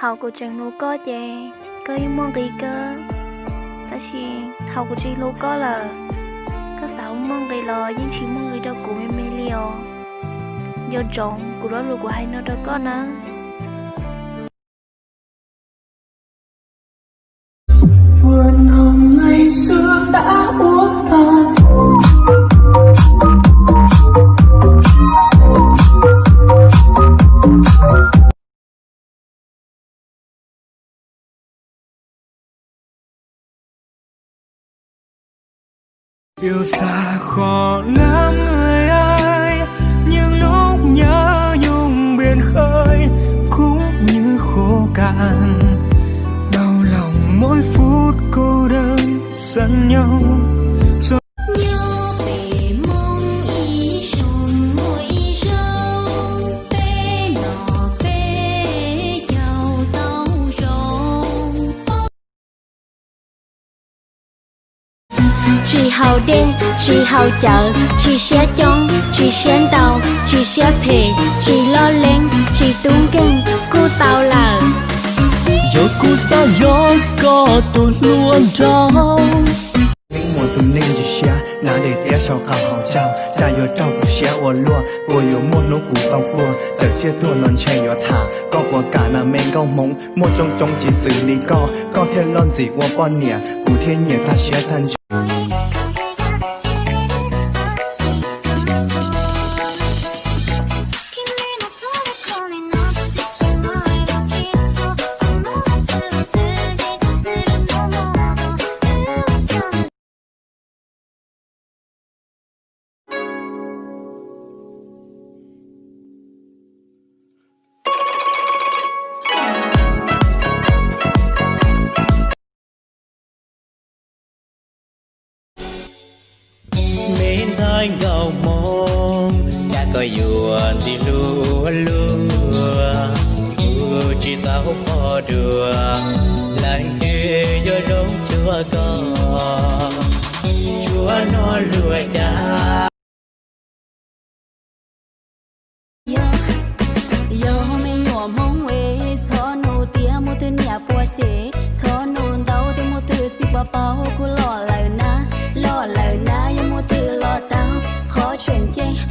Thaum kuv tseem hlub koj ces koj yeej muaj nqis kawg, tab sis thaum kuv tsis hlub koj lawm, koj xav muaj nqis los yeej tsis muaj nqis rau kuv me me li os. Nco ntsoov kuv lo lus kuv hais no rau koj nawb. Yêu xa khó lắm người ơi, những lúc nhớ nhung biển khơi cũng như khô cạn. Đau lòng mỗi phút cô đơn sân nhau. Nyob pem Hmoob ib xyoos muaj ib zaug, peb nom peb caug tau zoo. Tsis haus dej, tsis haus cawv, tsis siab coob, tsis siab ntau, tsis siab phem, tsis loj leeb, tsis tub nkeeg, kuj tau lawm. Yog kuv xav yog koj tus hluas nraug. Mus tus neeg tsis siab, hnav daim tiab sau qab hauv caug, cas yuav raug kuv siab ua luaj, puas yuav muaj hnub kuv tau puag, txawm tsiaj tuag los ntshe yuav tham, koj puas kam na me nkauj Hmoob, muaj coob coob tsis xws li koj, koj thiaj loj ntxim ua poj niam, kuv thiaj nyiam tag siab tag ntsws. Me ntxhais nkauj Hmoob, cas koj yuav ntxim hlub luaj, kuv tsis tau qhov dua, leej twg yuav zoo cuag koj, tsuav hnov luag dag. Yog, yog me nyuam Hmoob es txhob nug tias muaj twg niam puas cem, txhob nug ntau tias muaj twg txiv puas paub, kuv los lawm na, los lawm na, yog muaj twg los tau, qhov tseem ceeb